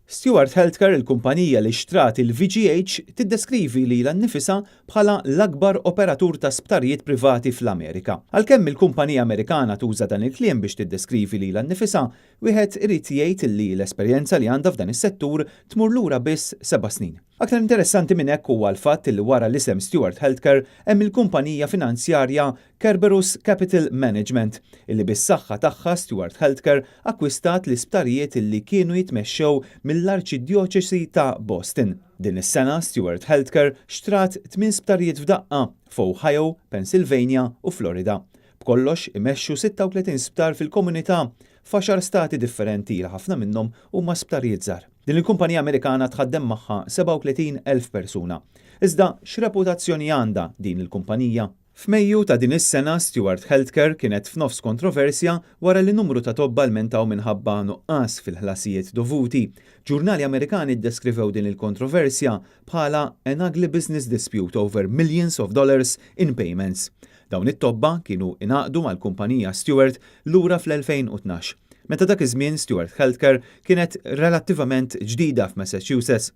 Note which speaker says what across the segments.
Speaker 1: Steward Healthcare, il-kumpanija li xtrat il-VGH, tiddeskrivi lilha nnifisha bħala l-akbar operatur ta' sptarijiet privati fl-Amerika. Għalkemm il-kumpanija Amerikana tuża dan il-kliem biex tiddeskrivi lilha nnifisha, wieħed irid jgħid li l-esperjenza li għandha f'dan is-settur tmur lura biss 7 snin. Aktar interessanti minn hekk huwa l-fatt li wara l-isem Steward Healthcare hemm il-kumpanija finanzjarja Cerberus Capital Management, illi bis-saħħa tagħha Steward Healthcare akkwistat l-isptarijiet illi kienu jitmexxew mill-Arċidjoċesi ta' Boston. Din is-sena Steward Healthcare xtrat tmien sptarijiet f'daqqa f'Ohio, Pennsylvania u Florida. B'kollox imexxu 36 sptar fil-komunità f'għaxar stati differenti, li ħafna minnhom huma sptarijiet żgħar. Din il-kumpanija Amerikana tħaddem magħha 37,000 persuna. Iżda x'reputazzjoni għandha din il-kumpanija? F'Mejju ta' din is-sena, Steward Healthcare kienet f'nofs kontroversja wara li numru ta' tobba lmentaw minħabba nuqqas fil-ħlasijiet dovuti. Ġurnali Amerikani ddeskrivew din il-kontroversja bħala "an ugly business dispute over millions of dollars in payments". Dawn it-tobba kienu ingħaqdu mal-kumpanija Steward lura fl-2012, meta dak iż-żmien Steward Healthcare kienet relattivament ġdida f'Massachusetts.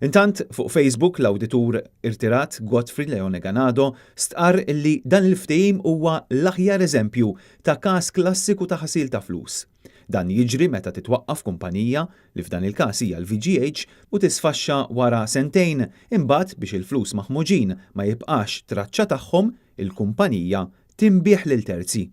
Speaker 1: Intant, fuq Facebook, l-awditur irtirat Godfrey Leone Ganado stqar illi dan il-ftehim huwa l-aħjar eżempju ta' każ klassiku ta' ħasil ta' flus. Dan jiġri meta titwaqqaf kumpanija, li f'dan il-każ hija l-VGH, u tisfaxxa wara sentejn, imbagħad biex il-flus maħmuġin ma jibqax traċċa tagħhom, il-kumpanija tinbiegħ lil terzi.